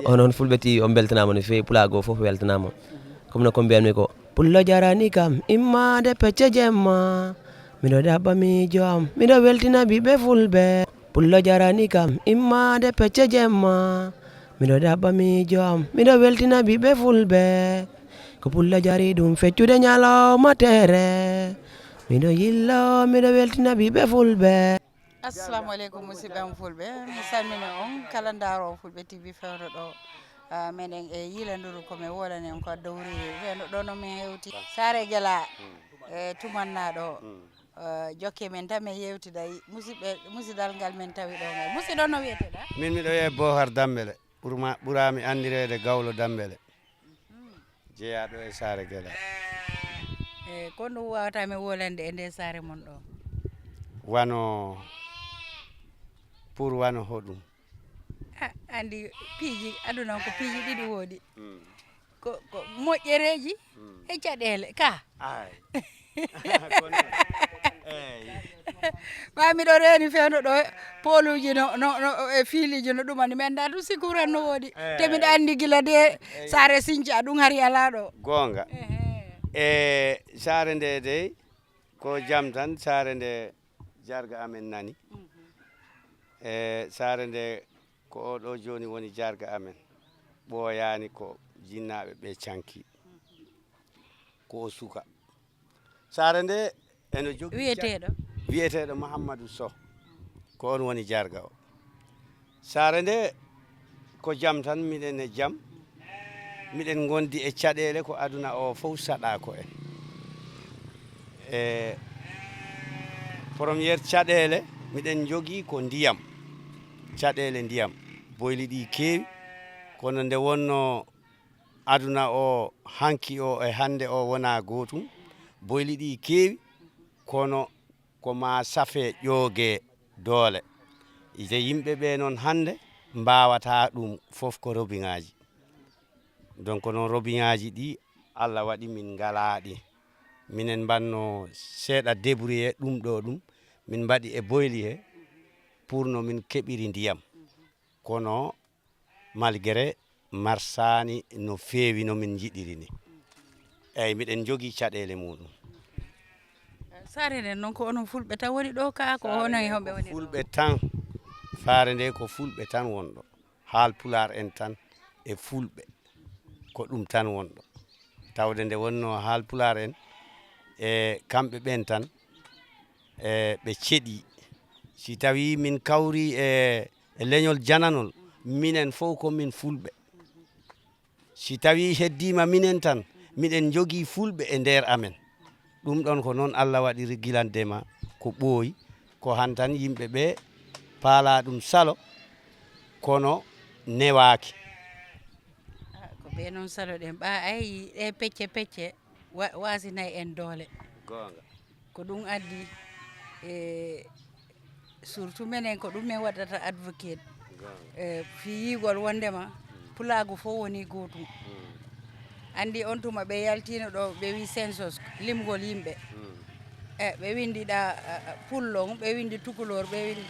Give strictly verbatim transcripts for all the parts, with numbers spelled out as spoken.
Onon Fulɓe T V, on mbeltanaama no feewi, pulaagu o fof weltanaama. Comme no ko mbiyatmi ko, pullo jarani kam immaade pecce jemma. Miɗo ɗaɓɓa miijo am, miɗo weltina ɓiɓɓe Fulɓe. Pullo jarani kam immaade pecce jemma. Miɗo ɗaɓɓa miijo am, miɗo weltina ɓiɓɓe Fulɓe. Ko pullo jari ɗum feccude ñalawma tere. Miɗo yillo, miɗo weltina ɓiɓɓe Fulɓe. Assalamu aleykum, musidɓe am Fulɓe. Mi salmina on kala ndaaro Fulɓe T V fewndo ɗo. Ah, meɗen e yiilanduru ko mi wolani on ko dowri fewndo ɗo no min hewti. Saare Gela, e tumanna ɗo. Ah, jokke men tan min yewtiday. Musidɓe, musidal ngal min tawi ɗo ngal. Musidɗo, no wiyeteɗa? Min miɗo wiyee Bohar Dambele. Ɓurma, ɓuraami anndireede Gawlo Dambele. Jeyaaɗo e Saare Gela. E, ko ɗum wawata mi wolande e nde saare mon ɗo? Wano, pour wano hoɗum? A, andi piiji, aduna ko piiji ɗiɗi woodi. Mm. Ko, ko moƴƴereeji Mm. e caɗeele ka. Ay. Ko noon. Eey. Ma miɗo reeni fewndo ɗo, pooluuji no, no, no, e fiiliiji no ɗumani. Mi anndaa ɗum si kuuran no woodi. Eey. Te miɗo anndi gila de Eey. Saare Sinca, ɗum hari alaa ɗo. Goonga. Ehe. E saare nde dey, ko jam tan, saare nde jarga amen nani. Mhm. E saare nde, ko o ɗo jooni woni jarga amen. Ɓooyaani ko jinnaaɓe ɓe canki. Ko o suka. Saare nde eno jogii ca- Wiyeteeɗo? Wiyeteeɗo Mahammadu Soh. Ko on woni jarga o. Saare nde ko jam tan, miɗen e jam. Miɗen ngondi e caɗeele ko aduna o fof saɗa ko en. E première caɗeele, miɗen njogii ko ndiyam. Caɗeele ndiyam. Boyli ɗi keewi, kono nde wonno aduna o hanki o e hannde o wona gootum. Boyli ɗi keewi, kono ko ma safe ƴooge doole. Ite yimɓe ɓe noon hannde mbaawata ɗum fof ko robiŋaaji. Donc noon robiŋaaji ɗi Allah waɗi min ngalaa ɗi. Minen mbanno seeɗa débrouiller ɗum ɗo ɗum. Min mbaɗi e boyli he pour no min keɓiri ndiyam. Kono malgré marsaani no feewi no min njiɗiri ni. Eeyi, miɗen njogii caɗeele muɗum. Saare nden noon ko onon Fulɓe tan woni ɗo ka, ko onon e homɓe woni ɗo? Fulɓe tan. Faare nde ko Fulɓe tan wonɗo. Haal Pulaar en tan e Fulɓe. Ko ɗum tan wonɗo. Tawde nde wonno Haal Pulaar en e kamɓe ɓen tan, e ɓe ceɗi. Si tawi min kawri e, e leñol jananol, minen fof ko min Fulɓe. Si tawi heddiima minen tan, miɗen njogii Fulɓe e nder amen. Ɗum ɗon ko noon Allah waɗiri gilande ma ko ɓooyi, ko han tan yimɓe ɓe paala ɗum salo, kono newaaki. Ah, ko ɓe noon salo ɗen. Ɓa ay ɗe pecce pecce wa-, wasinay en doole. Goonga. Ko ɗum addi, e, surtout menen ko ɗum min waɗata advocate. Goonga. E, fii yiigol wondema pulaagu fof woni gootum. Mm. Anndi on tuma ɓe yaltiino ɗo, ɓe wi census, limgol yimɓe. Mm. E, ɓe winndi ɗa, a, a, pullo, ɓe winndi tukuloor, ɓe winndi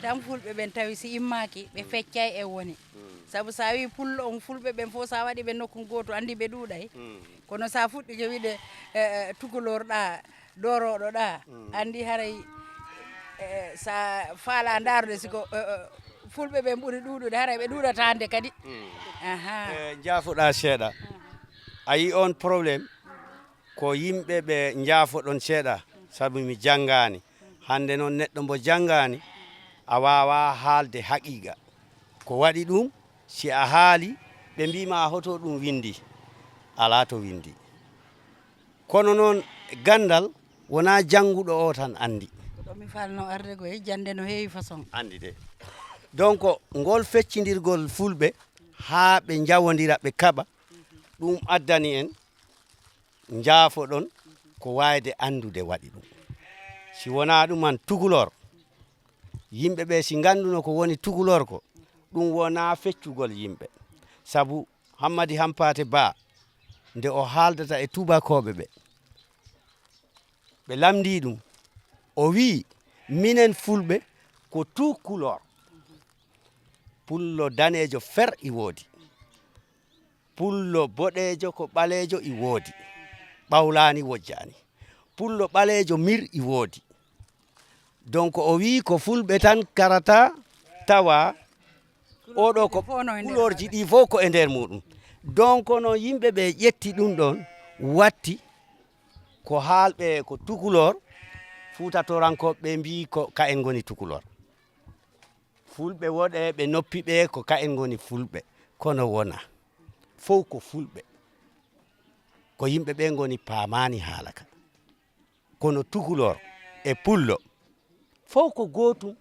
tan fulɓe ɓen tawi si immaaki, ɓe Mm. feccay e woni. Mm. Sabu sa wi pullo on, fulɓe ɓen fof sa waɗi ɓe nokku gootu, anndi ɓe ɗuuɗay. Mm. Kono sa fuɗɗike wiide, e, e, tukuloor ɗa, dorooɗo ɗa, Mm. anndi haray, e, sa faala ndaarude siko, e, e, fulɓe ɓen ɓuri ɗuuɗude, haray ɓe ɗuuɗata hannde kadi. Mm. Aha. E, njaafoɗa seeɗa. A yi on problème, ko yimɓe ɓe njaafoɗon seeɗa, sabu mi janngaani. Hannde noon neɗɗo mbo janngaani, a waawa haalde haqiiqa. Ko waɗi ɗum, si a haali, ɓe mbiima hoto ɗum winndi. Alaa to winndi. Kono noon ganndal wonaa jannguɗo o tan anndi. Ko ɗo mi falno arde ko e jannde no heewi façon. Anndi de. Donc, ngol feccindirgol fulɓe haa ɓe njawondira, ɓe kaɓa, ɗum addani en njaafoɗon ko waayde anndude waɗi ɗum. Si wonaa ɗum an tukulor, yimɓe ɓe si ngannduno ko woni tukulor ko, ɗum wonaa feccugol yimɓe. Sabu Hammadi Hampaate Ba, nde o haaldata e tuubakooɓe ɓe, ɓe lamndii ɗum, o wii, minen fulɓe ko tukulor. Pullo daneejo fer i woodi. Pullo boɗeejo ko ɓaleejo i woodi, ɓawlaani wojjaani. Pullo ɓaleejo mir i woodi. Donc o wii ko fulɓe tan karata tawa oɗo ko couleur ji ɗi fof ko e nder muɗum. Donc noon yimɓe ɓe ƴetti ɗum ɗon watti ko haalɓe ko tukulor, fuutatorankooɓe ɓe mbii ko ka en ngoni tukulor. Fulɓe woɗe ɓe noppi ɓe ko ka en ngoni fulɓe, kono wona fof ko fulɓe. Ko yimɓe ɓe ngoni paamaani haala ka. Kono tukulor e pullo fof ko gootum.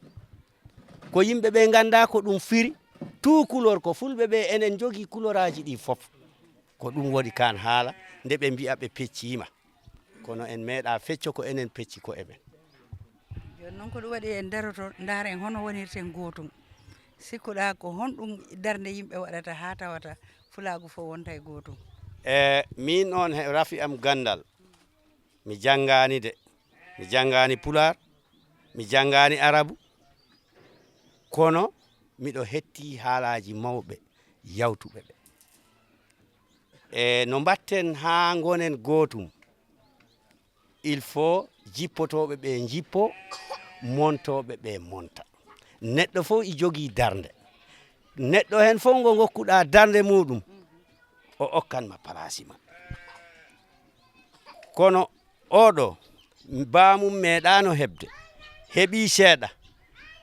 Ko yimɓe ɓe nganndaa ko ɗum firi. Tukulor ko fulɓe ɓe, enen njogii kuloraaji ɗi fof. Ko ɗum woni kaan haala nde ɓe mbi'a ɓe pecciima. Kono en meeɗaa fecco ko enen pecci ko e men. Jooni noon ko ɗum waɗi en daroto ndaaren hono wonirten gootum. Sikkuɗaa ko honɗum darnde yimɓe waɗata haa tawata fulaagu fof wonta e gootum? E miin oon he rafi am ganndal, mi janngaani de, mi janngaani pulaar, mi janngaani arabu, kono miɗo hetti haalaaji mawɓe yawtuɓe ɓe. E no mbatten haa ngonen gootum, il faut jippotooɓe ɓe njippo, montooɓe ɓe monta. Neɗɗo fof i jogii darnde. Neɗɗo heen fof ngo ngokkuɗaa darnde muɗum, o okkan ma palaasi ma. Kono oɗo baamum meeɗaano heɓde, heɓii seeɗa,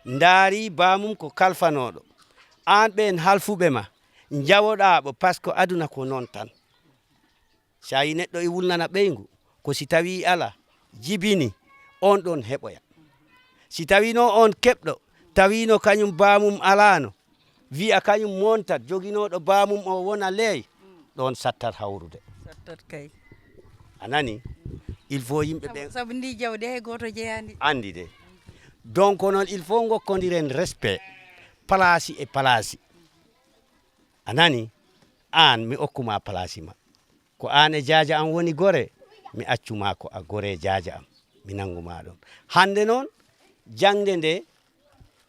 ndaarii baamum ko kalfanooɗo. Aan ɓeen halfuɓe ma, njawoɗaa ɓo, par ce que aduna ko noon tan. Si a yii neɗɗo e wulnana ɓeyngu, ko si tawii alaa, jibini, oon ɗoon heɓoya. Si tawiino oon keɓɗo, tawiino kañum baamum alaano, wiya kañum montat, joginooɗo baamum o wona leey, ɗoon sattat hawrude. Sattat kay. A nani? Il faut yimɓe ɓe Sabu ndi jawdi hay gooto jeyaandi. Anndi de. Donc noon il faut ngokkondiren respect palaasi e palaasi. A nani? Aan mi okkuma palaasi ma. Ko aan e jaaja am woni gore, mi accuma ko a gore jaaja am, mi nanguma ɗon. Hannde noon, jaŋde nde,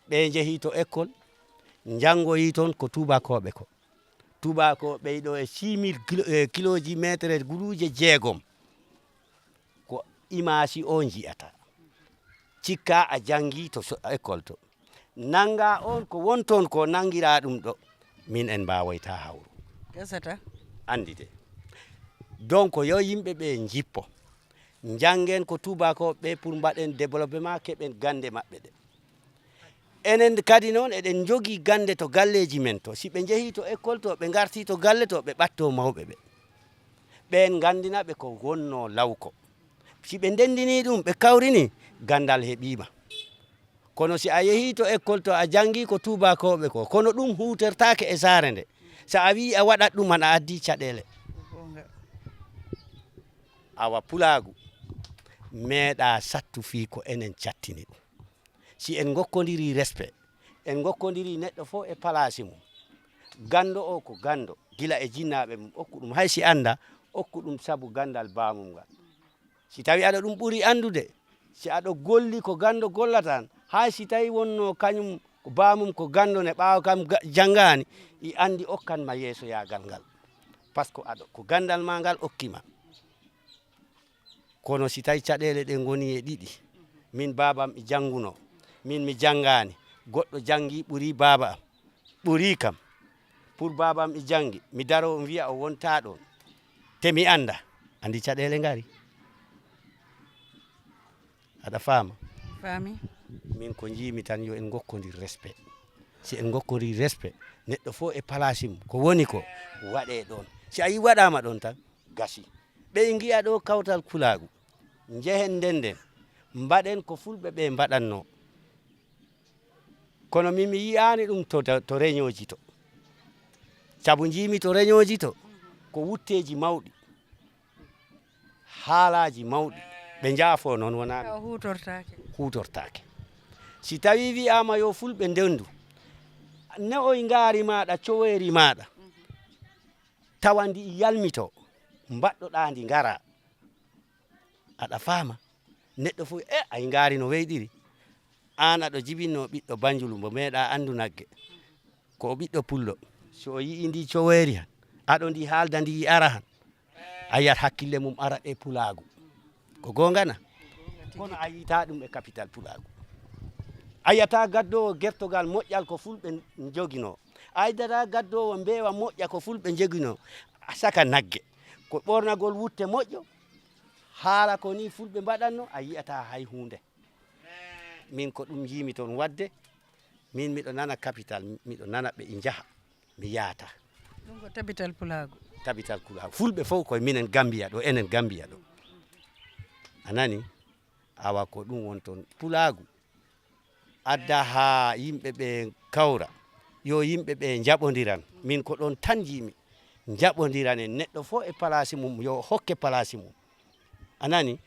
ɓe njehii to école, njanngoyii toon ko tuubakooɓe ko. Tuubakooɓe ɓeyɗo e six mille kilo, e kilooji meetereeji guluuje jeegom. Ko imaasi o njiyata. Cikka a janngii to so- école to. Nannga on ko won toon ko nanngiraa ɗum ɗo. Min en mbaawoyta hawru. Gasata. Anndi de. Donc yo yimɓe ɓe njippo. Njanngen ko tuubakooɓe ɓe pour mbaɗen développement keɓen gannde maɓɓe ɗe. Enen kadi noon eɗen njogii gannde to galleeji men to. Si ɓe njehii to école to, ɓe ngartii to galle to, ɓe ɓattoo mawɓe ɓe. Ɓeen nganndina ɓe ko wonnoo law ko. Si ɓe ndenndinii ɗum, ɓe kawrinii, ganndal heɓiima. Kono si a yehii to école to, a janngii ko tuubakooɓe ko, kono ɗum huutortaake e saare nde. So a wii a waɗat ɗum, aɗa addii caɗeele. Awa pulaagu meeɗaa sattu fii ko enen cattini ɗum. Si en ngokkondirii respect, en ngokkondirii neɗɗo fof e palaasi mum. Ganndo o ko ganndo, gila e jinnaaɓe mum, okku ɗum hay si annda, okku ɗum sabu ganndal baamum ngal. Si tawi aɗa ɗum ɓuri anndude, si aɗa golli ko ganndo gollata tan, hay si tawi wonno kañum ko baamum ko ganndo ne ɓaawa kam ga- janngaani, i anndi okkan ma yeesoyaagal ngal. Par ce que aɗa ko ganndal ma ngal okki ma. Kono si tawi caɗeele ɗe ngoni e ɗiɗi, min baaba am e jannguno, min mi janngaani, goɗɗo janngi ɓuri baaba am, ɓuri kam. Pour baaba am e janngi, mi daro o wiya o wonta ɗoon. Te mi annda, anndi caɗeele ngari. Aɗa faama? Faami. Min ko njiimi tan yo en ngokkondir respect. Si en ngokkondir respect, neɗɗo fof e palaasi mum, ko woni ko waɗee ɗoon. Si a yii waɗaama ɗoon tan, gasi. Ɓe ngi'a ɗo kawtal kulaagu. Njehen ndennden, mbaɗen ko fulɓe ɓe mbaɗatnoo. Kono min mi yi'aani ɗum to, to reñooji to. Sabu njiimi to reñooji to, ko wutteeji mawɗi, haalaaji mawɗi. Ɓe njaafoo noon wonaa ɗum. Tawa huutortaake. Huutortaake. Si tawii wiyaama yo fulɓe ndendu, ne'oy ngaari maaɗa, coweeri maaɗa, tawa ndi yalmitoo, mbaɗɗoɗaa ndi ngaraa. Aɗa faama? Neɗɗo fof, e ay ngaari no weyɗiri. Aan aɗo jibinno ɓiɗɗo Banjulu mbo meeɗaa anndu nagge. Ko o ɓiɗɗo pullo. So o yi'ii ndi coweeri han, Aɗo ndi haalda ndi ara han. A yiyat hakkille mum ara e pulaagu. Ko goonga na? Kono a yiita ɗum e capital pulaagu. A yiyata gaddoowo gertogal moƴƴal ko fulɓe njoginoo. A yiidata gaddoowo mbeewa moƴƴa ko fulɓe njoginoo. Saka nagge. Ko ɓornagol wutte moƴƴo. Haala ko ni fulɓe mbaɗatno, a yiyata hay huunde. Min ko ɗum njiimi toon waɗde. Min miɗo nana capital, miɗo nana ɓe njaha. Mi yaata. Ɗum ko tabital pulaagu. Tabital pulaagu. Fulɓe fof koye minen Gambiya ɗo, enen Gambiya ɗo. A nani? Awa ko ɗum won toon pulaagu. Adda haa yimɓe ɓe kawra. Yo yimɓe ɓe njaɓondiran. Min ko ɗoon tan njiimi. Njaɓondiran en neɗɗo fof e palaasi mum, yo hokke palaasi mum. A nani?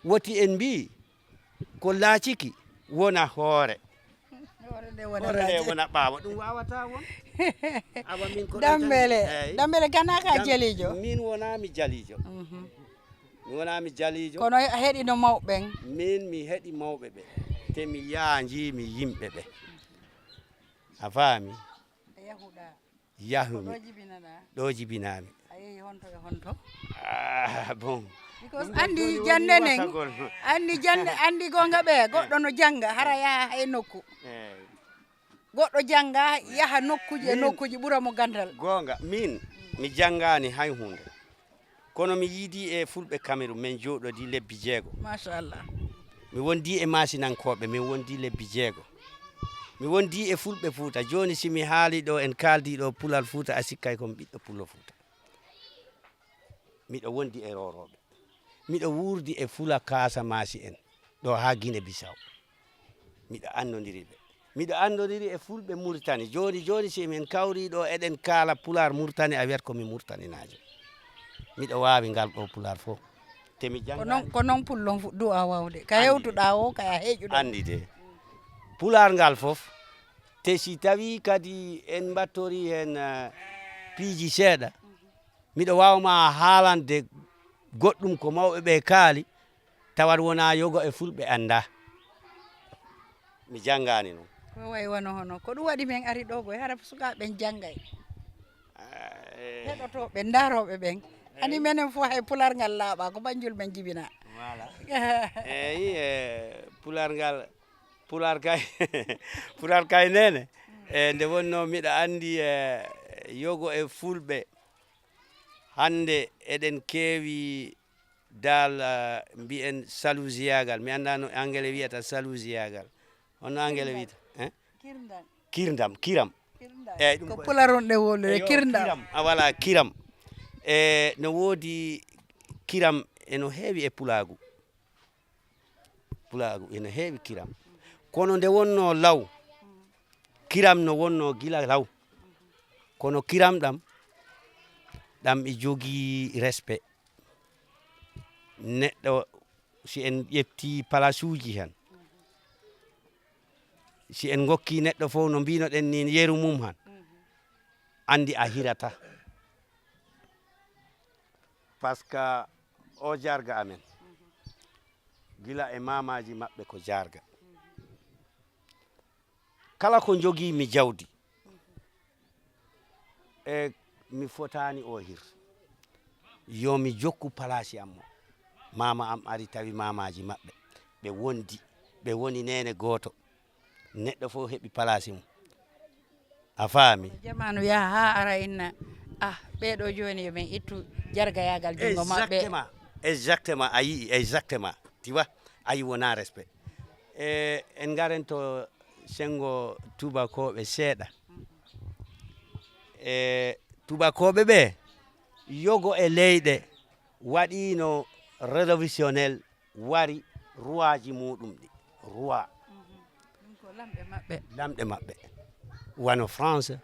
Woti en mbii ko laaciki wona hoore. Hoore nde wona hoore nde laaci. Wona ɓaawo. Ɗum waawataa won. Awa min ko ɗo tan- Dambele, eey. Dambele, gana ka Dam- jaliijo? Min wonaa mi jaliijo. Mhm. Mi wonaa mi jaliijo. Kono a heɗino mawɓe ɓen? Min mi heɗi mawɓe ɓe. Te mi yaanjiimi yimɓe ɓe. A faami? A yahuɗaa? Yahumi. Ko ɗo jibinaɗaa? Ɗo jibinaami. A yehi honto e honto? Ah, bon. Because ɗum ɗon anndi jannde nden, wasagol. Anndi jannde, anndi goonga ɓe, goɗɗo no jannga, hara yaha hay nokku. Eey. Goɗɗo jannga, yaha nokkuuji e min nokkuuji, ɓura mo ganndal. Goonga, min, mi janngaani hay huunde. Kono mi yiidii e fulɓe Cameroun, min njooɗodii lebbi jeego. Machallah. Mi wondii e maasinankooɓe, min wondii lebbi jeego. Mi wondii e fulɓe Fuuta. Jooni, si mi haalii ɗo, en kaaldii ɗo Pulal Fuuta, a sikkay ko mi ɓiɗɗo Pullo Fuuta. Miɗo wondi e Roorooɓe. Miɗo wuurdi e Fula Kaasamaasi en, ɗo haa Gine Bisaw. Miɗo anndondiri ɓe. Miɗo anndondiri e fulɓe Muritani. Jooni, jooni, si min kawrii ɗo, eɗen kaala Pulaar Muritani, a wiyat ko mi Muritaninaajo. Miɗo waawi ngal ɗo Pulaar fof. Te mi Ko janngaani. Non, ko non pullo fu-, du'a wawde. Ka Anndi hewtuɗaa de. O, ka a heƴuɗaa. Anndi de. Pulaar ngal fof. Te si tawii kadi en mbattorii heen, eh, piiji seeɗa, miɗo waawa ma haalande goɗɗum ko mawɓe ɓe kaali, tawat wonaa yogo e fulɓe anndaa. Mi janngaani noon. Ko wayi wano hono, ko ɗum waɗi min ari ɗo koy, hara sukaaɓe ɓen janngay. Ah, eh. Heɗotooɓe, ndaarooɓe ɓen. Ani menen fof hay Pulaar ngal laaɓaa, ko Banjul men jibinaa. Voilà. Eyi, eh, Pulaar ngal, Pulaar kay, Pulaar kay nene. Eh, nde wonnoo miɗa anndi, eh, yogo e fulɓe, hannde eɗen keewi dal, ah, mbiyen salusiyagal. Mi anndaa no Angele wiyata salusiyagal. Honno Angele wiyata? Eh? Kirndam. Kirndam, kiram. Kirndam. Eyi, ɗum ko ko Pulaar on ɗe wolude, eyo, kirndam. Kiram. A wala kiram. E, no woodi kiram, eno heewi e Pulaagu. Pulaagu, eno heewi kiram. Kono nde wonnoo law, kiram no wonnoo gila law. Kono kiram ɗam, ɗam e jogii respect. Neɗɗo, si en ƴeftii palasuuji han, si en ngokkii neɗɗo fof no mbinoɗen ni yeru mum han, anndi a hirata. Parce que o jaarga amen, gila e maamaaji maɓɓe ko jaarga. Kala ko njogii mi jawdi, e mi fotaani o hir. Yo mi jokku palaasi am o. Maama am ari tawi maamaaji maɓɓe. Ɓe wondi, ɓe woni neene gooto. Neɗɗo fof heɓi palaasi mum. A faami? Jamaanu yaha haa ara inna, ah, ɓee ɗoo jooni yo men ittu jargayaagal junngo maɓɓe. Exactement. Exactement. A yi'i, exactement. Tu vois? A yi wonaa respect. E, en ngaren to senngo tubakooɓe seeɗa. E, tubakooɓe ɓe, yogo e leyɗe waɗiino révolutionnaire wari ruwaaji muɗum ɗi. Roi. Mhm. Ɗum ko lamɓe maɓɓe. Lamɓe maɓɓe. Wano France,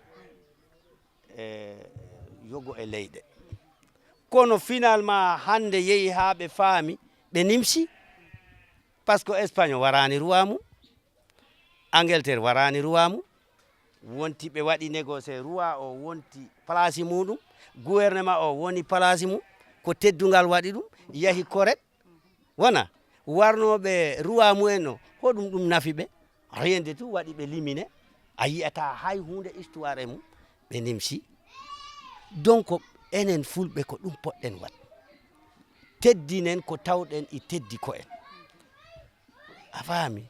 e yogo e leyɗe. Kono finalement hannde yehi haa ɓe faami, ɓe nimsi. Parce que Espagne waraani roi mum, Angleterre waraani roi mum, wonti ɓe waɗi négocier, roi o wonti place muɗum, gouvernement o woni place mum, ko teddungal waɗi ɗum, yahi correct. Wona warnooɓe roi mumen o, hoɗum ɗum nafi ɓe? Rien de tout, waɗi ɓe limine. A yiyata hay huunde histoire e mum, ɓe nimsi. Donc, enen Fulɓe ko ɗum poɗɗen waɗ. Teddinen ko tawɗen e teddi ko en. A faami?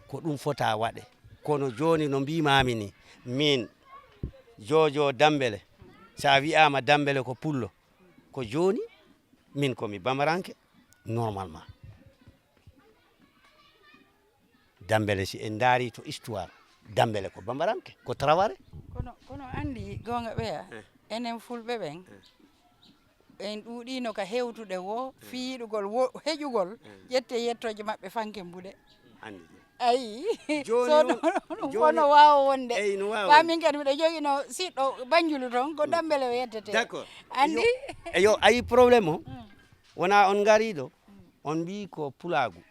Ko ɗum fota waɗe. Kono jooni no mbiimaami ni, min Jojo Dambele, so a wi'aama Dambele ko pullo, ko jooni min ko mi bamaranke, normalement. Dambele, si en ndaari to histoire, Dambele ko bambaranke, ko Traoré. Kono, kono anndi goonga ɓeya, enen Fulɓe ɓen, en ɗuuɗiino ka hewtude wo, fii yiɗugol wo, heƴugol, ƴette yettooje maɓɓe fanke mbuɗe. Anndi. Ayi, jooni so on, ɗum jooni, kono waawa wonde. Eyi, no waawa wonde. Min kadi miɗo jogino siɗɗo Banjulu toon, ko Dambele o yettete. D'accord. Anndi? Eyo, eyo, ayi problème o, wonaa on ngarii ɗo, on mbii ko pulaagu.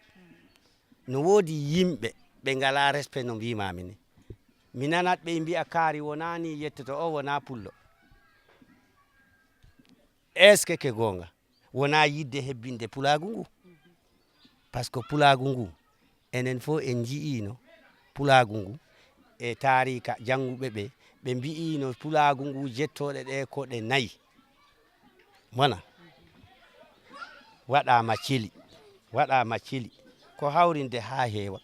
No woodi yimɓe ɓe ngalaa respect no mbiimaami ni. Mi nanat ɓe mbi'a kaari wonaa ni yettoto, o wonaa pullo. Est-ce que ke goonga? Wonaa yiɗde hebbinde pulaagu ngu. Parce que pulaagu ngu, enen fof en nji'iino pulaagu ngu e taariika jannguɓe ɓe, ɓe mbi'iino pulaagu ngu jettooɗe ɗe ko ɗe nayi. Wona waɗaama celi, waɗaama celi, ko hawrinde haa heewa.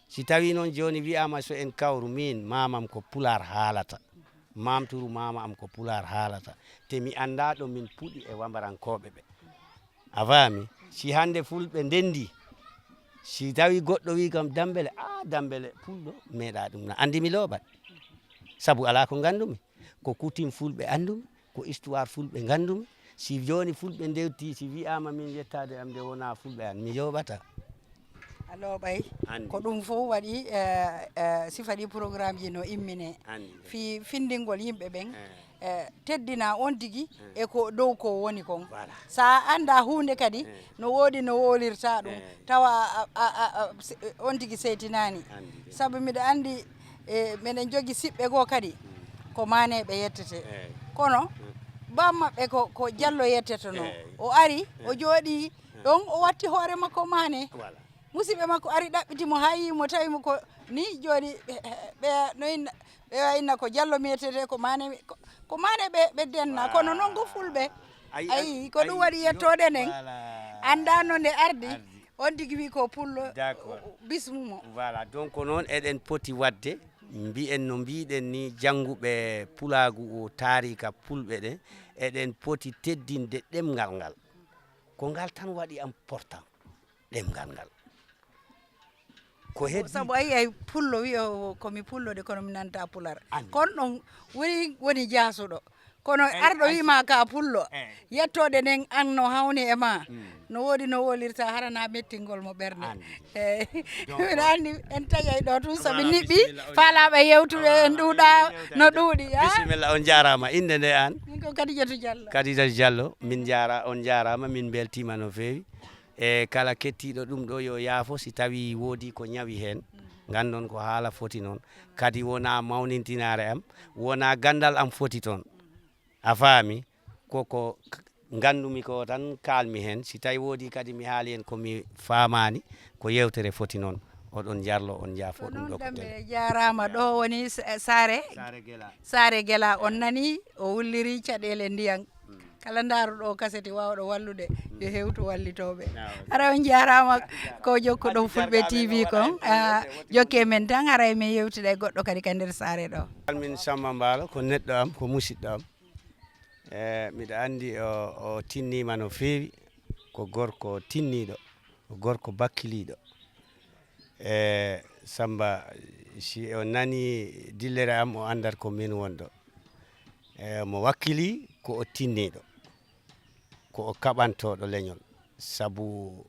Si tawii noon jooni wiyaama so en kawru, miin maamam ko pulaar haalata, maamturu maama am ko pulaar haalata, te mi anndaa ɗo min puɗi e wambarankooɓe ɓe. A faami? Si hannde Fulɓe ndenndii, si tawii goɗɗo wii kam Dambele, aa, Dambele pulɗo, meeɗaa ɗum na anndi mi looɓat. Sabu alaa ko nganndumi. Ko coutume Fulɓe anndumi, ko histoire Fulɓe nganndumi. Si jooni Fulɓe ndewtii, si wiyaama min yettaade am nde wonaa Fulɓe an, mi yooɓataa. A looɓay. Anndi. Ko ɗum fof waɗi, eh, eh, sifa ɗi programme ji no immine. Anndi. Fii findingol yimɓe ɓen, eh, teddina on tigi e ko dow ko woni kon. Voilà. So a anndaa huunde kadi, no woodi no wowlirta ɗum, tawa a, a, a, a, se-, on tigi seytinaani. Anndi. Sabu miɗo anndi, e, meɗen jogi siɓɓe goo kadi, ko maaneeɓe yettete. Eey. Kono, bam maɓɓe ko, ko Jallo yettetenoo. Eey. O ari, o jooɗii ɗon, o watti hoore makko maane. Voilà. Musiɓɓe makko ari ɗaɓɓiti mo, haa yii mo, tawi mo ko ni jooni, ɓe, ɓe, no inna, ɓe wa inna ko Jallo mi yettete, ko maane, ko, ko maane ɓe, ɓe denna, kono noon ko Fulɓe. Ayi, ayi, ko ɗum waɗi yettoode nden. Voilà. Anndaa no nde ardi. Ardi. On tigi wi ko pullo, d'accord, bismu mo. Voilà, donc noon eɗen poti waɗde, mbiyen no mbiɗen ni, jannguɓe pulaagu o, taariika Fulɓe ɗen, eɗen poti teddinde ɗemngal ngal. Ko ngal tan waɗi important, ɗemngal ngal. Ko heddi. Sabu a yiyay pullo wiya o, ko mi pullo de, kono mi nanta pular. Anndi. Kono ɗon woni, woni jaasuɗo. Kono eyi, arɗo ay, wima ka pullo, eyi, yettoode nden an no hawni e ma. Mm. No woodi no wolirta, hara na mettingol mo ɓernde. Anndi. Eyi. Donc, miɗa anndi en taƴay ɗo tun, so ɓe voilà, niɓɓi, bisimilla, on faalaaɓe yewtuɓe, en ɗuuɗa, on yewtuɓe, no ɗuuɗi, a? Bisimilla, on jaaraama. Innde nde an? Min ko Kadijatu Jallo. Kadijatu Jallo, min jaara, on jaaraama, min mbeltiima no feewi. E kala kettiiɗo ɗum ɗo, yo yaafo si tawii woodii ko ñawi heen. Nganndon ko haala foti noon. Kadi wonaa mawnintinaare am, wonaa ganndal am foti toon. A faami? Ko ko k-, nganndumi ko tan kaalmi heen. Si tawii woodii kadi mi haali heen ko mi faamaani, ko yeewtere foti noon. Oɗon njarlo, on njaafo. Ko ɗum noon, ɗo ko Dambe tel. Jaaraama. Ɗo woni S-, Saare? Saare Gela. Saare Gela, on nanii, o wulliri caɗeele ndiyan. Mm. Kala ndaaruɗo o kaseti waawɗo wallude, yo hewtu wallitooɓe. Awa. Hara on jaaraama ko jokkuɗon Fulɓe T V kon. Ah, jokke men tan, haray men yewtida e goɗɗo kadi ka nder saare ɗo. Min Samba Mbaalo, ko neɗɗo am, ko musiɗɗo am. E, miɗo anndi o, o tinniima no feewi, ko gorko tinniiɗo, ko gorko bakkiliiɗo. E, Samba, si o nani dillere am, o anndat ko min wonɗo. E, mo wakkili ko o tinniiɗo, ko o kaɓantooɗo leñol, sabu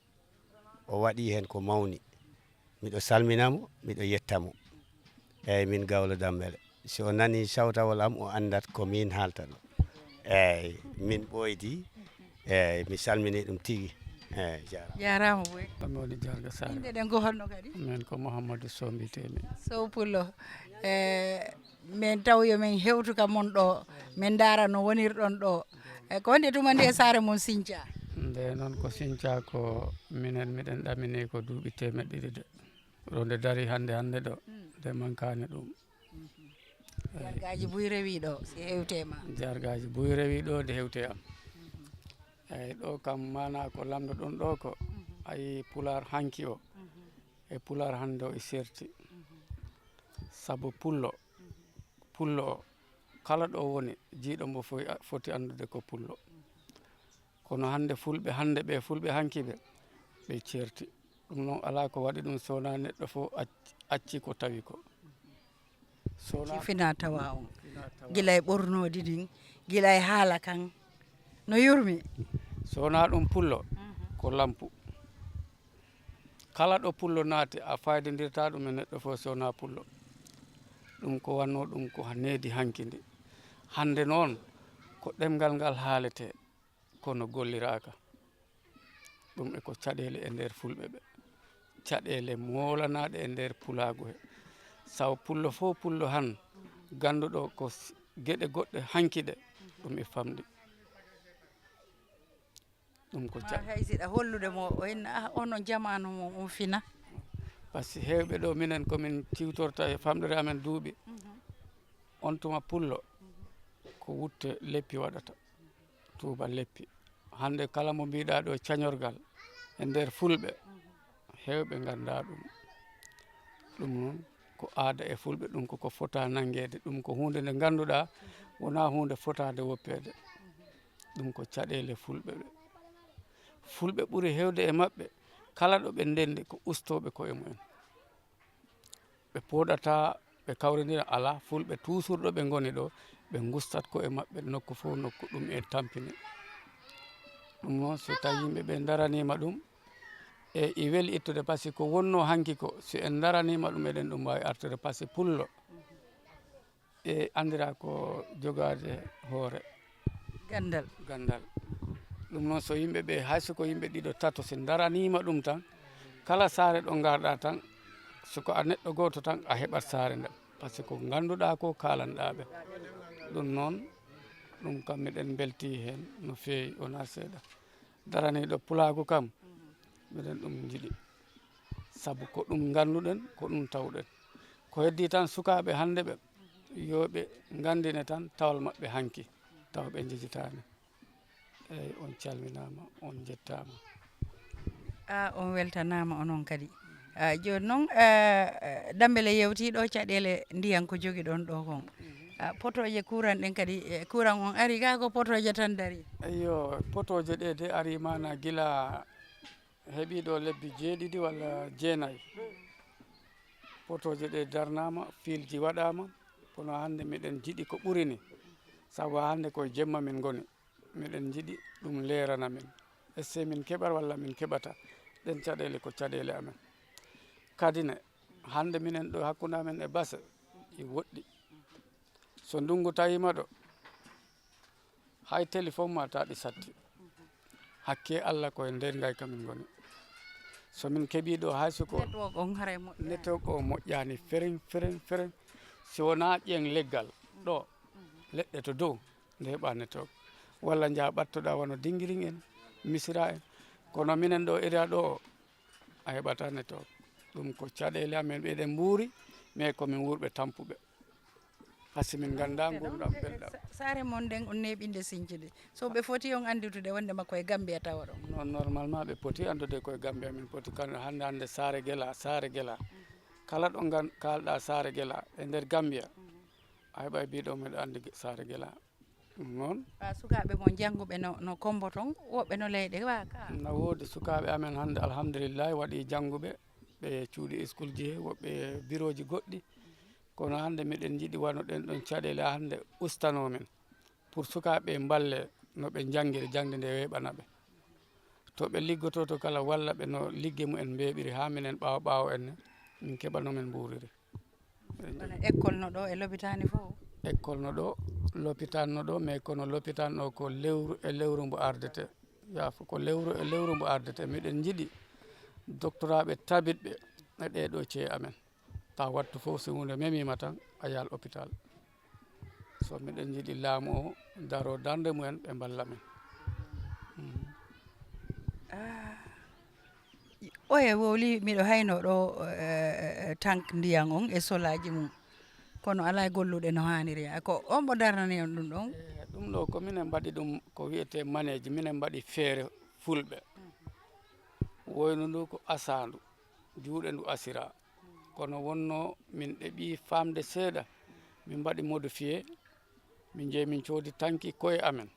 o waɗi heen ko mawni. Miɗo salmina mo, miɗo yetta mo. Eyi, min Gawlo Dambele. Si o nani sawtawol am, o anndat ko min haalta ɗo. Eyi, min ɓooydi. Eyi, mi salmini ɗum tigi. Eyi, jaaraama. Jaaraama boy. Ko mi woni Jarga Sare. Innde ɗen ko honno kadi? Min ko Mouhamadou Sow mbiyetee-mi. Sow Pullo. E, min taw yo min hewtu ka mon ɗo, min ndaara no wonirɗon ɗo. E, ko honde tuma nde saare mon sinca? Nde noon ko sinca ko minen miɗen ɗamini ko duuɓi teemeɗɗe ɗiɗi de. Ɗo nde dari hannde, hannde ɗo, nde mankaani ɗum. Jargaaji buy rewi ɗo, si hewte ma. Jargaaji buy rewi ɗo, nde hewte am. Eyyi, ɗo kam maana ko lamndo ɗon ɗo ko, ayi, Pulaar hanki o e Pulaar hannde o e serti. Sabu pullo, pullo o, kala ɗo woni, jiiɗo mbo foy-, foti anndude ko pullo. Kono hannde fulɓe, hannde ɓe fulɓe hanki ɓe, ɓe certi. Ɗum noon alaa ko waɗi ɗum, so wonaa neɗɗo fof ac-, acci ko tawi ko. So wonaa fina tawa on. Fina tawa. Gila e ɓornoodi ndin, gila e haala kan, no yurmi. So wonaa ɗum pullo, ko lampu. Kala ɗo pullo naati, a faydindirta ɗum e neɗɗo fof so wonaa pullo. Ɗum ko wannoo ɗum ko needi hanki ndi. Hannde noon, ko ɗemngal ngal haaletee, kono golliraaka. Ɗum e ko caɗeele e nder fulɓe ɓe. Caɗeele moolanaaɗe e nder pulaagu he. Saw pullo fof pullo han, gannduɗo ko s-, geɗe goɗɗe hanki ɗe, ɗum e famɗi. Ɗum ko ma ca- hay siɗa hollude mo, o inna, "Ah, ono jamaanu mo, on fina." Par ce que heewɓe ɗo, minen ko min ciwtorta e famɗere amen duuɓi. On tuma pullo, ko wutte leppi waɗata, tuuba leppi. Hannde kala mo mbiɗa ɗo cañorgal e nder fulɓe, heewɓe ngannda ɗum. Ɗum noon ko aada e fulɓe, ɗum ko, ko fota nanngeede, ɗum ko huunde nde ngannduɗaa wonaa huunde fotaade woppeede. Ɗum ko caɗeele fulɓe ɓe. Fulɓe ɓuri heewde e maɓɓe, kala ɗo ɓe ndenndi ko ustooɓe koye mumen. Ɓe pooɗata, ɓe kawrindira alaa, fulɓe toujours ɗo ɓe ngoni ɗo, ɓe ngustat koye maɓɓe, nokku fof nokku ɗum e tampini. Ɗum noon, so tawi yimɓe ɓe ndaraniima ɗum, e, e weli ittude, par ce que ko wonnoo hanki ko, si en ndaraniima ɗum, eɗen ɗum waawi artude, par ce que pullo e anndira ko jogaade hoore. Ganndal. Ganndal. Ɗum noon, so yimɓe ɓe, hay so ko yimɓe ɗiɗo, tato, si ndaraniima ɗum tan, kala saare ɗo ngarɗa tan, so ko a neɗɗo gooto tan, a heɓat saare nden. Par ce que ko ngannduɗaa ko, kaalanɗaa ɓe. Ɗum noon, ɗum kam miɗen mbeltii heen no feewi, wonaa seeɗa. Daraniiɗo pulaagu kam, miɗen ɗum njiɗi. Sabu ko ɗum ngannduɗen, ko ɗum tawɗen. Ko heddii tan sukaaɓe hannde ɓe, yo ɓe nganndine tan tawal maɓɓe hanki, tawa ɓe njejitaani. Eeyi, on calminaama, on njettaama. A, on weltanaama onon kadi. A, jooni noon, a, a, Dambele yewtii ɗo caɗeele ndiyan ko jogiɗon ɗo kon. A, potooje kuuran ɗen kadi, e, kuuran on ari gaa ko potooje tan darii? Eyyo, potooje ɗe de arii maana gila heɓii ɗo lebbi jeeɗiɗi walla jeenayi. Potooje ɗe darnaama, fiilji waɗaama, kono hannde miɗen njiɗi ko ɓuri ni. Sabu hannde koye jemma min ngoni. Miɗen njiɗi ɗum leerana min. Est-ce que min keɓat walla min keɓata? Ɗen caɗeele ko caɗeele amen. Kadi ne, hannde minen ɗo hakkunde amen e base, e woɗɗi. So ndunngu tawiima ɗo, hay téléphone ma taa ɗi satti. Hakke Alla ko e nder ngayka min ngoni. So min keɓii ɗo hay so ko network on haray moƴƴaani. Network o moƴƴaani fereŋ, fereŋ, fereŋ. Si wonaa ƴeeŋ leggal ɗo, leɗɗe to dow, nde heɓa network. Walla njaha ɓattoɗaa wano Dingiring en, Misira en. Kono minen ɗo area ɗo o, a heɓataa network. Ɗum ko caɗeele amen, eɗen mbuuri, mais ko min wuurɓe tampuɓe. Par ce que min nganndaa ngurndan belɗam. Sa-, saare mon nden on neeɓinde siñcude. So ɓe foti on annditude wonde ma koye Gambia tawa ɗon. Non, normalement ɓe poti anndude koye Gambia min poti kan hannde, hannde Saare Gela, Saare Gela. Kala ɗo ngan-, kaalɗaa Saare Gela e nder Gambia, a heɓay biiɗo miɗo anndi Ge-, Saare Gela. Ɗum noon. Wa sukaaɓe mon jannguɓe no, no Kommbo ton, woɓɓe no leyɗe wa ka? Na woodi sukaaɓe amen hannde, alhamdulillahi, waɗi jannguɓe, ɓe cuuɗi iskulji he, woɓɓe birooji goɗɗi. Kono hannde miɗen njiɗi wano ɗen ɗon caɗeele hannde ustanoo men. Pour sukaaɓe mballe no ɓe njanngiri jaŋde nde weeɓana ɓe. To ɓe liggotoo to kala walla ɓe no ligge mumen mbeeɓiri haa minen ɓaawo ɓaawo en ne, min keɓa no min mbuuriri. Wona école no ɗo e lopitaani fof? École no ɗo, lopitaan no ɗo, mais kono lopitaan o ko lewru e lewru mbo ardete. Yaafo, ko lewru e lewru mbo ardete. Miɗen njiɗi doktoraaɓe tabitɓe e ɗee ɗoo cee amen. Tawa wattu fof, so huunde memiima tan, a yaal hôpital. So miɗen njiɗi laamu o daroo darnde mumen, ɓe mballa men. Mhm. Ah, oye wowli, miɗo hayno ɗo, eh, tank ndiyan on e solaaji mum. kono alaa e golluɗe no haaniri. A ko on mbo darnani on ɗum ɗon? Eh, ɗum ɗo ko minen mbaɗi ɗum ko wiyetee maneeji, minen mbaɗi feere fulɓe. Woynu ndu ko asaandu, juuɗe ndu asira. Kono wonno min ɗeɓi faamde seeɗa, min mbaɗi modifié, min jeyi min coodi tanki koye amen.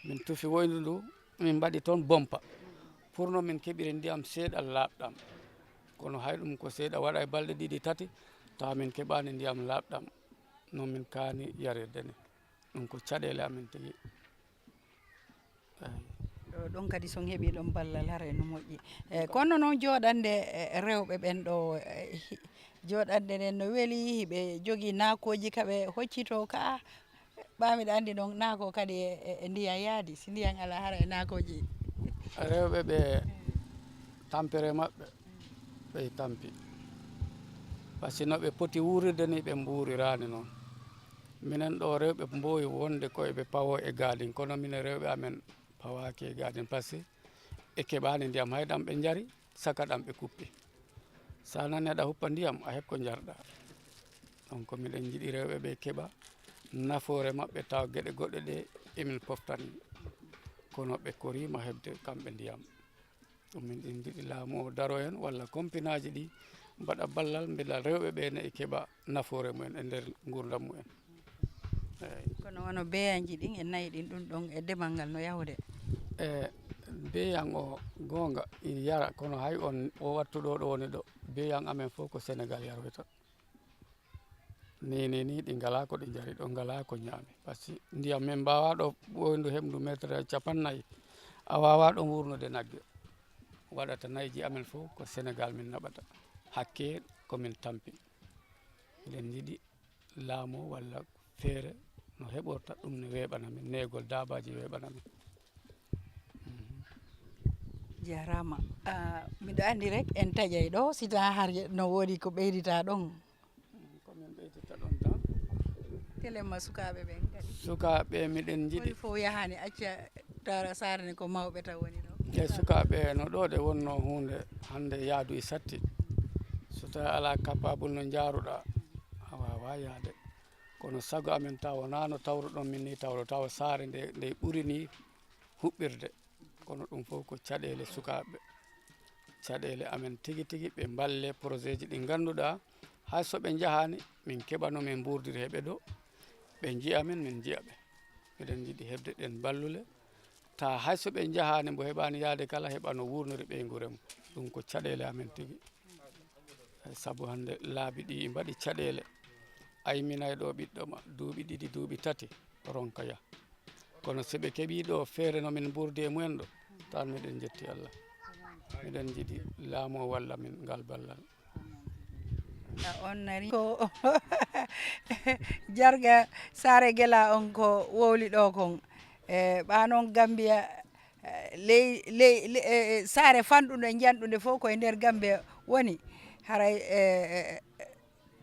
Min tufi woynu ndu, min mbaɗi toon bompa. Pour no min keɓiri ndiyam seeɗa laaɓɗam. Kono hay ɗum ko seeɗa waɗa e balɗe ɗiɗi tati, tawa min keɓaani ndiyam laaɓɗam no min kaani yarirde ni. Ɗum ko caɗeele amen tigi. Eyi. Ɗo ɗon kadi so on heɓii ɗon ballal, haray no moƴƴi. Eh, kono noon jooɗande, eh, rewɓe ɓen ɗo, eh, hi-, jooɗande nden no weli, hiɓe jogii naakooji ka ɓe hoccitoo ka. Ɓaa miɗa anndi noon naako kadi e, e, e ndiyan yaadi, si ndiyan alaa, haray naakooji. Rewɓe ɓe, tampere maɓɓe, ɓe tampi. Par ce que no ɓe poti wuurirde ni, ɓe mbuuriraani noon. Minen ɗo rewɓe mboowi wonde ko eɓe pawoo e gaadin, kono minen rewɓe amen pawaaki e gaadin, par ce que ɓe keɓaani ndiyam, hay ɗam ɓe njari, saka ɗam ɓe kuppi. So a nanii aɗa huppa ndiyam, a heɓ ko njarɗaa. Donc, miɗen njiɗi rewɓe ɓe keɓa nafoore maɓɓe, tawa geɗe goɗɗe ɗe emin poftani, kono ɓe koriima heɓde kamɓe ndiyam. Ɗum min ɗin njiɗi laamu o daro heen, walla kompinaaji ɗi mbaɗa ballal, mbela rewɓe ɓe ne e keɓa nafoore mumen e nder nguurndam mumen. Eeyi. Kono wano beeyanji ɗin e nayi ɗin, ɗum ɗon e demal ngal no yahude? E beeyan o, goonga, ina yara, kono hay on o wattu ɗo, ɗo woni ɗo, beeyan amen fof ko Senegal yaroyta. Ni, ni, ni, ɗi ngalaa ko ɗi njari ɗo, ngalaa ko ñaami. Par ce que ndiyam min mbaawaa ɗo ɓooyndu heɓndu meetere cappannayi, a waawaa ɗon wuurnude nagge. Waɗata nayji amen fof ko Senegal min naɓata. Hakke ko min tampi. Eɗen njiɗi laamu walla feere no heɓorta ɗum, ne weeɓana min, neegol daabaaji weeɓana min. Mhm. Jaaraama. Ah, miɗo anndi rek en taƴay ɗo, si taa har no woodi ko ɓeyditaa ɗon. Mm, ko min ɓeyditta ɗon tan. Telema sukaaɓe ɓen kadi. Sukaaɓe miɗen njiɗi. Woni fof yahaani acca tara saare ne ko mawɓe tan woni ɗo. E sukaaɓe no ɗo ɗe wonno huunde hannde yaadu e satti. So tawi alaa capable no njaaruɗaa, a waawaa yahde. Kono sago amen tawa wonaa no tawruɗon min ni tawro, tawa saare nde, nde ɓuri ni huɓɓirde. Kono ɗum fof ko caɗeele sukaaɓe. Caɗeele amen tigi tigi, ɓe mballe projet ji ɗi ngannduɗaa, hay so ɓe njahaani, min keɓano min mbuurdiri he ɓe ɗo, ɓe njiya min, min njiya ɓe. Miɗen njiɗi heɓde ɗen ballule, ta hay so ɓe njahaani, mbo heɓaani yahde kala, heɓa no wuurnori ɓeynguure mum. Ɗum ko caɗeele amen tigi. Eyi, sabu hannde laabi ɗi mbaɗi caɗeele, ayminay ɗo ɓiɗɗo ma, duuɓi ɗiɗi, duuɓi tati, ronka yah. Kono so ɓe keɓii ɗo feere no min mbuurdi e mumen ɗo, tan miɗen njetti Allah. Miɗen njiɗi laamu o walla min ngal ballal. A on nani ko Jarga Saare Gela on ko wowli ɗo kon. E, ɓa noon Gambia, e, ley, ley, ley, e, e, saare fanɗunde, njanɗunde fof ko e nder Gambia woni. Haray, e, e,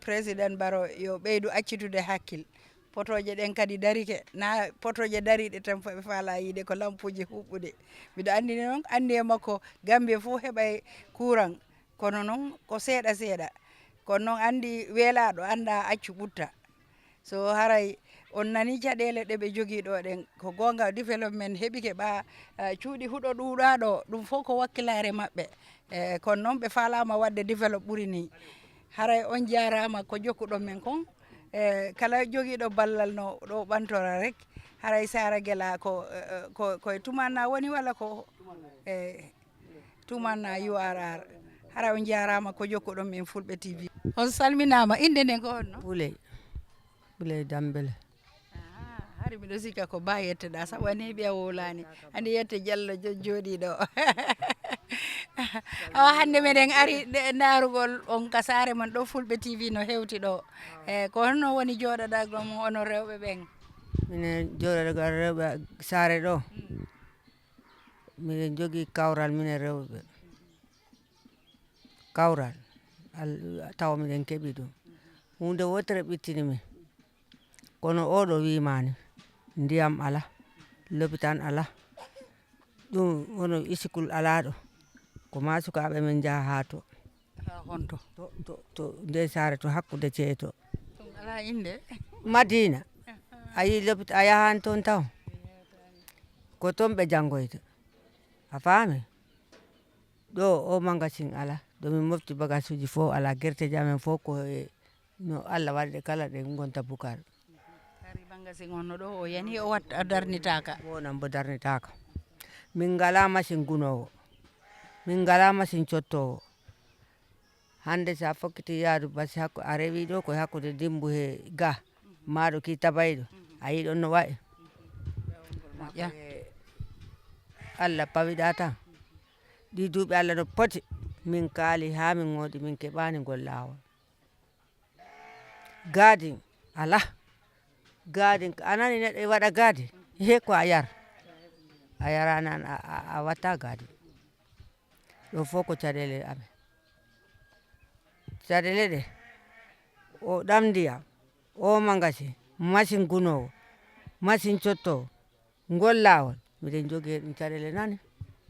Président Baro yo ɓeydu accitude hakkil. Potooje ɗen kadi darike, na potooje dariiɗe tan ɓe faalaa yiide, ko lampuuji huɓɓude. Miɗo anndi noon, anndi e makko, Gambie fof heɓay courant, kono noon ko seeɗa seeɗa. Kono noon anndi weelaaɗo, annda accu ɓutta. So haray on nani caɗeele ɗe ɓe jogii ɗo ɗen, ko goonga development heɓike ɓa, eh, cuuɗi huɗo ɗuuɗaa ɗo, ɗum fof ko wakkilaare maɓɓe. Eh, kono noon ɓe faalaama waɗde develop ɓuri ni. Haray on jaaraama ko jokkuɗon men kon. Eh, kala jogiiɗo ballal no ɗo ɓantora rek. Haray Saare Gela ko, eh, eh, ko, ko e tumanna woni walla ko, eh, tumanna U R R. Haray on jaaraama ko jokkuɗon men Fulɓe T V. On salminaama. Innde nden ko honno? Buley. Buley Dambele. Ahaa, hari miɗo sikka ko ba yetteɗaa, sabu a neeɓi a wowlaani. Andi yette Jallo jo-, jooɗii ɗo. Awa hannde meɗen ari ɗe-, ndaarugol on ka saare mon ɗo, Fulɓe T V no hewti ɗo. E, ko honno woni jooɗodagol mon onon rewɓe ɓen? Minen jooɗodagol rewɓe saare ɗo. Mm. Miɗen jogii kawral minen rewɓe. Kawral, al-, tawa miɗen keɓi ɗum. Huunde wootere ɓittini min. Kono oo ɗo wiimaani, ndiyam alaa, lopitaan alaa. Ɗum woni isikul alaa ɗo. Ko maa sukaaɓe men njaha haa to. Haa honto? To, to, to ndee saare to hakkunde ceeto. Ɗum Alaa innde. Madina. A yii lopita, a yahaani toon taw. Ko toon ɓe janngoyta. A faami? Ɗo o magasin alaa. Ɗo min mofti bagasuuji fof alaa. Gerteeji amen fof ko e no Allah waɗi ɗe kala ɗe ngonta bukar. Hari magasin on no ɗo o yani o wat-, o darnitaaka. Wonam mbo darnitaaka. Min ngalaa machine gunoowo. Min ngalaa machine cottoowo. Hannde so a fokkiti yaadu basi hakku-, a rewi ɗo ko e hakkunde Dimmbu he ga, maaɗo ki tabayɗo, a yii ɗon no wayi. Moƴƴa. Allah pawiɗa tan. Ɗi duuɓi Allah no poti, min kaali haa min ngoodi, min keɓaani ngol laawol. Gadin, alaa. Gadin, a nani neɗɗo e waɗa gadin? He ko a yar. A yaraani an, a, a, a watta gadin. Ɗo fof ko caɗeele amen. Caɗeele ɗe, o ɗam ndiyam, o magasin, machine gunoowo, machine cottoowo, ngol laawol, miɗen njogii heen caɗeele nane.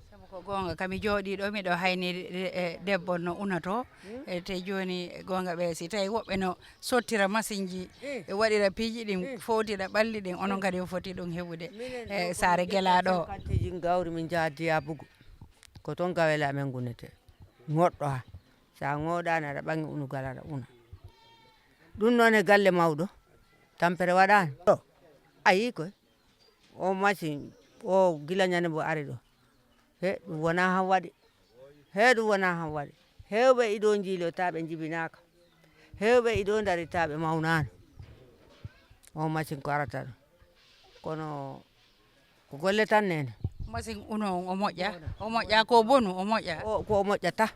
Sabu ko goonga, kami jooɗii ɗo, miɗo haynii, e, debbo no unato, e, te jooni, goonga ɓe, si tawi woɓɓe no sottira masinji, e waɗira piiji ɗin, fowtira ɓalli ɗin, onon kadi on foti ɗum heɓude, e, saare gelaaɗo. Kantiiji gawri min njaha Diyabugu. Ko toon gawele amen gunnetee. Ŋoɗɗo ha. So a ŋooɗaani, aɗa ɓaŋi unugal, aɗa una. Ɗum noon e galle mawɗo, tampere waɗaani. Ɗo, a yii koy. O machine, o gila ñande mbo ari ɗo. He, ɗum wonaa han waɗi. He, ɗum wonaa han waɗi. Heewɓe iɗo njiilotaaɓe njibinaaka. Heewɓe iɗo ndarotaaɓe mawnaano. O machine ko arata ɗo. Kono ko golle tan nene. Machine uno on o moƴƴa? O moƴƴa ko bonu, o moƴƴa? O, ko o moƴƴata.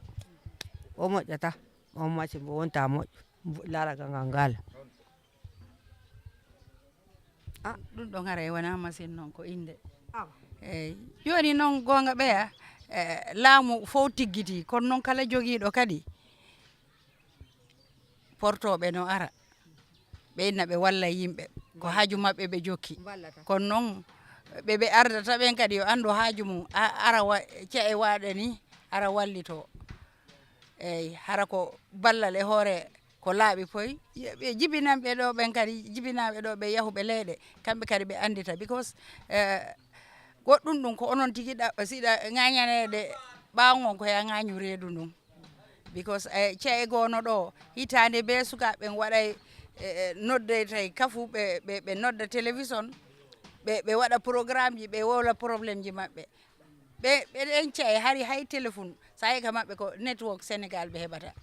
O moƴƴata. O machine mbo wonta moƴƴo. Mbo-, laragal ngal ngaala. Ah. Ɗum ɗo ngara e wona machine noon ko innde. Awa. Eey. Jooni noon goonga ɓeya, eh, laamu fof tiggiti, kono noon kala jogiiɗo kadi portooɓe no ara. Ɓe inna ɓe walla yimɓe. Ko haaju maɓɓe ɓe jokki. Kono noon ɓe, ɓe ardata ɓen kadi yo anndu haaju mum. A-, ara wa-, ce'e waaɗe ni, ara wallitoo. Eey, hara ko ballal e hoore ko laaɓi poy, ɓe jibinanɓe ɗo ɓen kadi, jibinaaɓe ɗo ɓe yahuɓe leyɗe, kamɓe kadi ɓe anndita, because, eh, goɗɗum ɗum ko onon tigi ɗa-, siɗa ŋaañaneede ɓaawo ngon ko ya ŋaañu reedu ndun. Because, eh, ce'e goono ɗo, hitaande bee sukaaɓe ɓen waɗay, eh, eh, nodday tay kafu, ɓe, ɓe, ɓe nodda télévision, ɓe, ɓe waɗa programmeji, ɓe wowla problemji maɓɓe. Ɓe, ɓe ɗen ce'e hari hay téléphone, so a yi ka maɓɓe ko network Sénégal ɓe heɓata.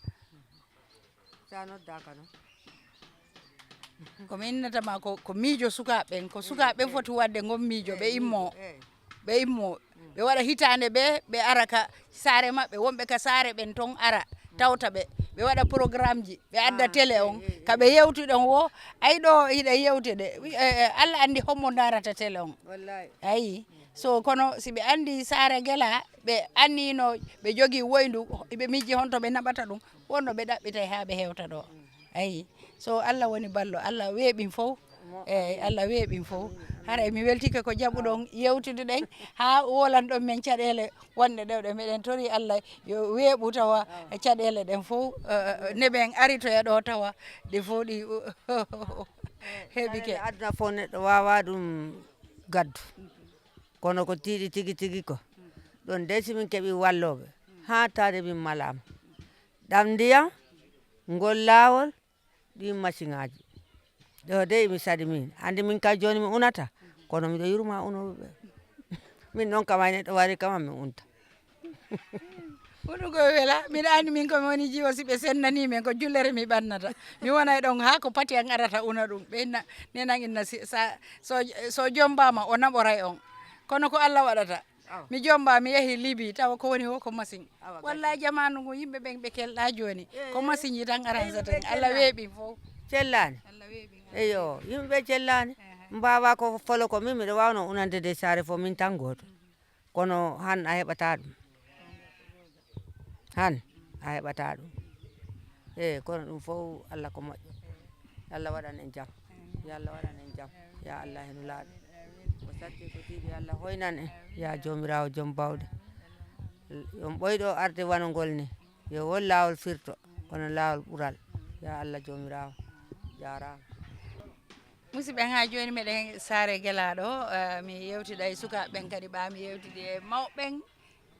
Sa noddaaka noon. Ko mi innata ma ko, ko miijo sukaaɓe ɓen, ko sukaaɓe ɓen foti waɗde ngon miijo, ɓe immoo, ɓe immoo, ɓe waɗa hitaande ɓe, ɓe ara ka saare maɓɓe, wonɓe ka saare ɓen ton ara, tawta ɓe, ɓe waɗa programmeji, ɓe adda télé on, ka ɓe yewti ɗon wo, ay ɗo hiɗa yewte de, wi-, eh, eh, Allah anndi hombo ndaarata télé on. Wallaay. Ayi, so kono si ɓe anndi saare gela, ɓe annino ɓe jogii woyndu, ɓe miijii honto ɓe naɓata ɗum, wonno ɓe ɗaɓɓitay haa ɓe hewta ɗo. Ayi, so Allah woni ballo, Allah weeɓin fof. Eeyi, Allah weeɓin fof. Haray mi weltike ko jaɓuɗon yewtude ɗen haa wolanɗon men caɗeele wonɗe ɗo ɗe. Meɗen tori Allah yo weeɓu tawa caɗeele ɗen fof, eh, eh, ne ɓen aritoya ɗo tawa ɗe fof ɗi heɓike. Aduna fof neɗɗo waawaa ɗum gaddu. Kono ko tiiɗi tigi tigi ko. Ɗon dey si min keɓii wallooɓe, haa taade min malaama. Ɗam ndiyam, ngol laawol, ɗin masiŋaaji. Ɗo dey mi saɗi min. Anndi min kay jooni mi unata, kono miɗo yurma unooɓe ɓe. Min noon kam ay neɗɗo wari kam mi unta. Unugol wela, miɗa anndi min ko mi woni jiwo, si ɓe sennanii min ko jullere mi ɓannata. Mi wonay ɗon haa ko pati an arata una ɗum. Ɓe inna, nenan inna si, sa, so, so jombaama o naɓoray on. Kono ko Allah waɗata. Awa. Mi jomba, mi yahi Libi, tawa ko woni wo ko masiŋ. Awa, wallahi, gasi. Jamaanu ngu yimɓe ɓen ɓe kelɗa jooni. Eh, ko masiŋji tan aransata en. Allah weeɓi fof. Cellaani. Allah weeɓi. Eyo, yimɓe ɓe cellaani. Ehe. Mbaawa ko folo ko min, miɗo waawno unande de saare fof min tan gooto. Kono han a heɓata ɗum. Han a heɓata ɗum. Eyi, kono ɗum fof Allah ko moƴƴo. Yo Allah waɗan en jam. Yo Allah waɗan en jam. Ya Allah, he Nulaaɗo. Ko satti ko tiiɗi, yo Allah hoynan en. Ya Joomiraawo, Joom baawɗe. Yo on ɓoyɗo arde wano ngol ni. Yo won laawol firto, kono laawol ɓural. Ya Allah Joomiraawo. Jaaraama. Musidɓe, haa jooni meɗen Saare Gelaaɗo, eh, mi yewtida e sukaaɓe ɓen kadi, ɓa mi yewtidi e mawɓe ɓen,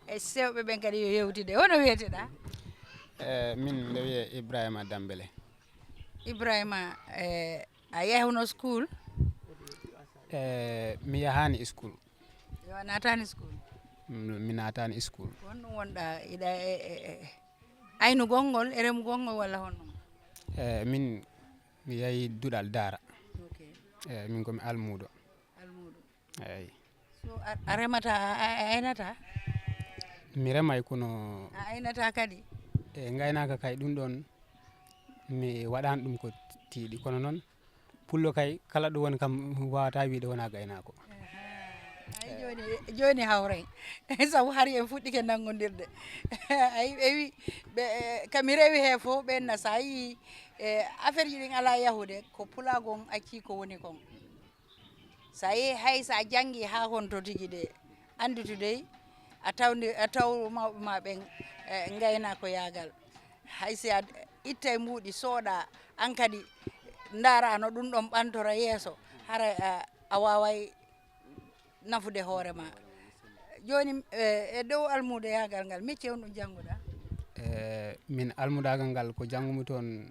e sewɓe ɓen kadi yo yewtide. Hono wiyeteɗaa? Eh, min nde wiyee Ibrahima Dambele. Ibrahima, eh, a yahuno school? Eh, mi yahaani school. Yo a naataani school? Mm, mi naataani school. Ko honɗum wonɗaa? Iɗa e, e, e, e aynugol ngol, e remugol ngol walla honɗum? Eh, min, mi yahi duɗal daara. Ok. Eh, min ko mi almuudo. Almuudo. Eyi. So a, a remata, a, a, a aynata? Mi remay kono. A aynata kadi? E ngaynaaka kay ɗum ɗon mi waɗaani ɗum ko tiiɗi. Kono noon pullo kay kala ɗo woni kam waawata wiide wonaa gaynaako. Ahaa. Ay, jooni, jooni hawray. Sabu hari en fuɗɗike nanngondirde. Ay, ɓe wi, ɓe, eh, ka mi rewi he fof, ɓen na sa yii, eh, affaire ji ɗin alaa yahude, ko pulaagu on accii ko woni kon. Sa yii hay sa janngi haa honto tigi de, annditu dey, a tawndi, a taw mawɓe ma ɓen, eh, ngaynaako yaagal. Hay si a ittay mbuuɗi, sooɗa, an kadi ndaara no ɗum ɗon ɓantora yeeso, hara a, a waaway nafude hoore ma. Jooni, eh, e dow almuudayaagal ngal, mecce on ɗum jannguɗaa? Eh, min almudaagal ngal ko janngumi toon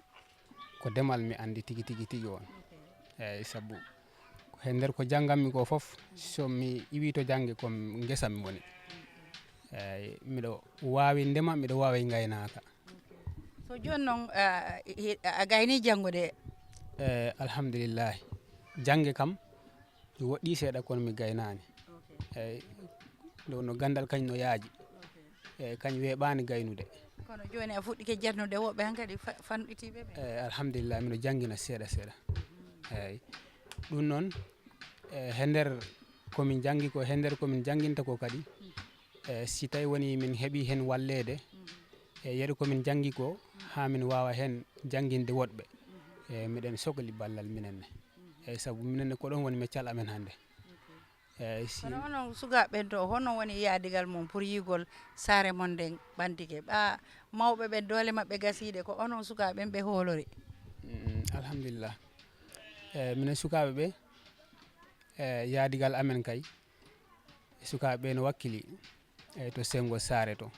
ko demal mi anndi tigi, tigi, tigi on. Eyi, sabu ko he nder ko janngammi ko fof, so mi iwii to jannge ko ngesa mi woni. Eyi, miɗo waawi ndema, miɗo waawi ngaynaaka. So jooni noon, a, a, a gaynii janngude? Eyi, alhamdulillahi. Jannge kam mi woɗɗii seeɗa kono mi gaynaani. Ok. Eyi, ɗo no ganndal kañ no yaaji. Ok. Eyi, kañ weeɓaani gaynude. Kono jooni a fuɗɗike jatnude woɓɓe hankadi fa-, fanɗitiiɓe ɓe? Eyi, alhamdulillah, miɗo janngina seeɗa seeɗa. Eyi, ɗum noon, e, he nder ko min janngi ko, he nder ko min jannginta ko kadi, e, si tawi woni min heɓii heen walleede, e, yeru ko min janngi ko, haa min waawa heen jannginde woɗɓe. E, miɗen sokli ballal minen ne. Eyi, sabu minen ne ko ɗoon woni meccal amen hannde. Eyi, si. Kono onon sukaaɓe ɓen to, hono woni yaadigal mon pour yiigol saare mon nden ɓantike? Ɓa mawɓe ɓen doole maɓɓe gasiiɗe, ko onon sukaaɓe ɓen ɓe hoolori? Mm, alhamdulillah. Eyi, minen sukaaɓe ɓe, eyi, yaadigal amen kay, e sukaaɓe ɓe no wakkili, eyi, to senngo saare to.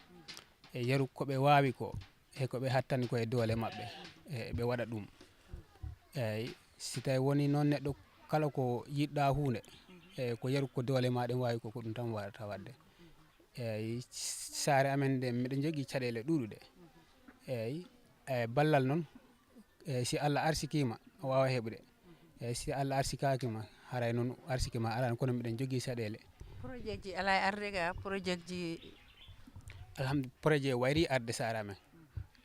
E yeru ko ɓe waawi ko, e ko ɓe hattani ko e doole maɓɓe, e ɓe waɗa ɗum. Eyi, si tawi woni noon neɗɗo kala ko yiɗɗa huunde, e ko yeru ko doole ma ɗen waawi ko, ko ɗum tan waawata waɗde. Eyi, saare amen nde miɗo jogii caɗeele ɗuuɗuɗe. Eyi, e ballal noon, e si Allah arsikiima, a waawa heɓude. Eyi, si Allah arsikaaki ma, haray noon arsike ma alaano, kono miɗen jogii caɗeele. Projet ji alaa e arde ga, projet ji? Alhamdu-, projet wayri arde saare amen.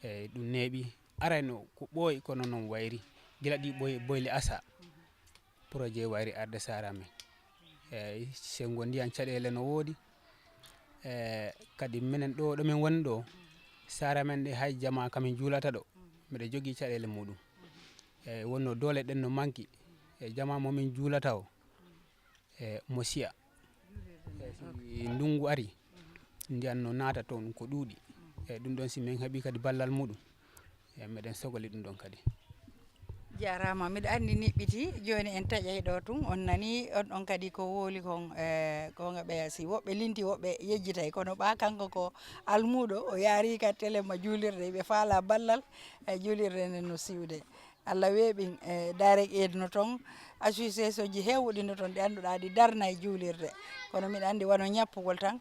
Eyi, ɗum neeɓi. Arayno ko ɓooyi, kono noon wayri. Gila ɗi ɓooyi, boyli asa. Projet wayri arde saare amen. Eyi, senngo ndiyan caɗeele no woodi. E kadi minen ɗo, ɗo min woni ɗo, saare amen nde hay jamaa kamin juulata ɗo. Miɗo jogii caɗeele muɗum. E wonno doole ɗen no manki. E jamaa mo min juulata o, e mo siya. E si ndunngu ari, ndiyan no naata toon ko ɗuuɗi. E ɗum ɗon si min heɓii kadi ballal muɗum, e meɗen sogoli ɗum ɗon kadi. Jaaraama, miɗo anndi niɓɓiti, jooni en taƴay ɗo tun, on nani, on ɗon kadi ko wowli kon, e, goonga ɓeya si woɓɓe linti, woɓɓe yejjitay, kono ɓa kanko ko almuuɗo, o yaari ka telema juulirde, ɓe faala ballal, e, juulirde nden no siwde. Allah weeɓi, e, direct aid no toon, association ji heewuɗi no toon, ɗi annduɗaa ɗi darna e juulirde, kono miɗo anndi wano ñappugol tan,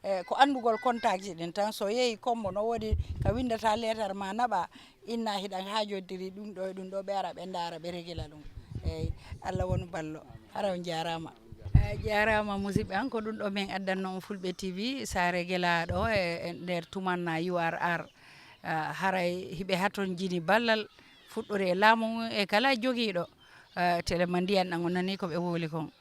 e, ko anndugol contact ji ɗin tan, so yehi Kombo no woodi ka winndata leetar ma naɓa, inna hiɗan haajontiri ɗum ɗo e ɗum ɗo, ɓe ara ɓe ndaara, ɓe regila ɗum. Eyi, Allah won ballo. Hara on jaaraama. A jaaraama musidɓe an, ko ɗum ɗo min addanno on Fulɓe T V, Saare Gelaaɗo e, e nder tumanna U R R. Ah, haray hiɓe hatonjini ballal fuɗɗori e laamu ngun e kala jogiiɗo, ah, tele ma ndiyan ɗan, on nani ko ɓe wowli kon.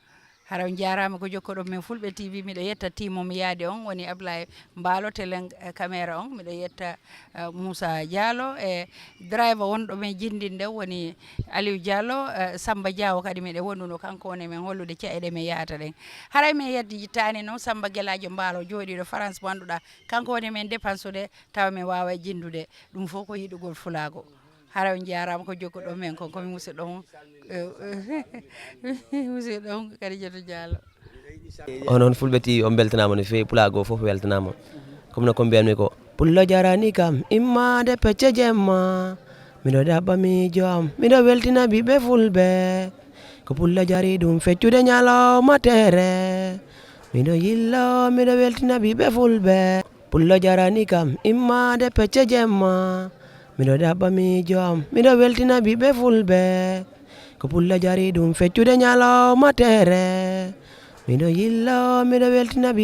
Hara on jaaraama ko jokkoɗon min Fulɓe T V. Miɗo yetta team mo mi yaadi on, woni Ablaye Mbaalo, telen, eh, caméra on. Miɗo yetta, eh, Moussa Diallo, e driver wonɗo men jinndinde, woni Aliou Diallo, eh, Samba Diawo kadi miɗo wonduno, kanko woni men hollude caɗeele men yahata ɗen. Haray men yettaani noon Samba Gelaajo Mbaalo jooɗiiɗo France mo annduɗaa, kanko woni men dépensude tawa men waaway jinndude. Ɗum fof ko yiɗugol fulaagu. Hara on jaaraama ko jokkuɗon men kon, ko mi musidɗo mon. Musidɗo on Kadijatou Diallo. Onon Fulɓe T V, on mbeltanaama no feewi, pulaagu o fof weltanaama. Comme no ko mbiyatmi ko, pullo jarani kam immaade pecce jemma. Miɗo ɗaɓɓa miijo am, miɗo weltina ɓiɓɓe Fulɓe. Ko pullo jari ɗum feccude ñalawma teere. Miɗo yillo, miɗo weltina ɓiɓɓe Fulɓe. Pullo jarani kam immaade pecce jemma. Miɗo ɗaɓɓa miijo am, miɗo weltina ɓiɓɓe Fulɓe. Ko pullo jari ɗum feccude ñalawma teere. Miɗo yillo, miɗo weltina ɓiɓɓe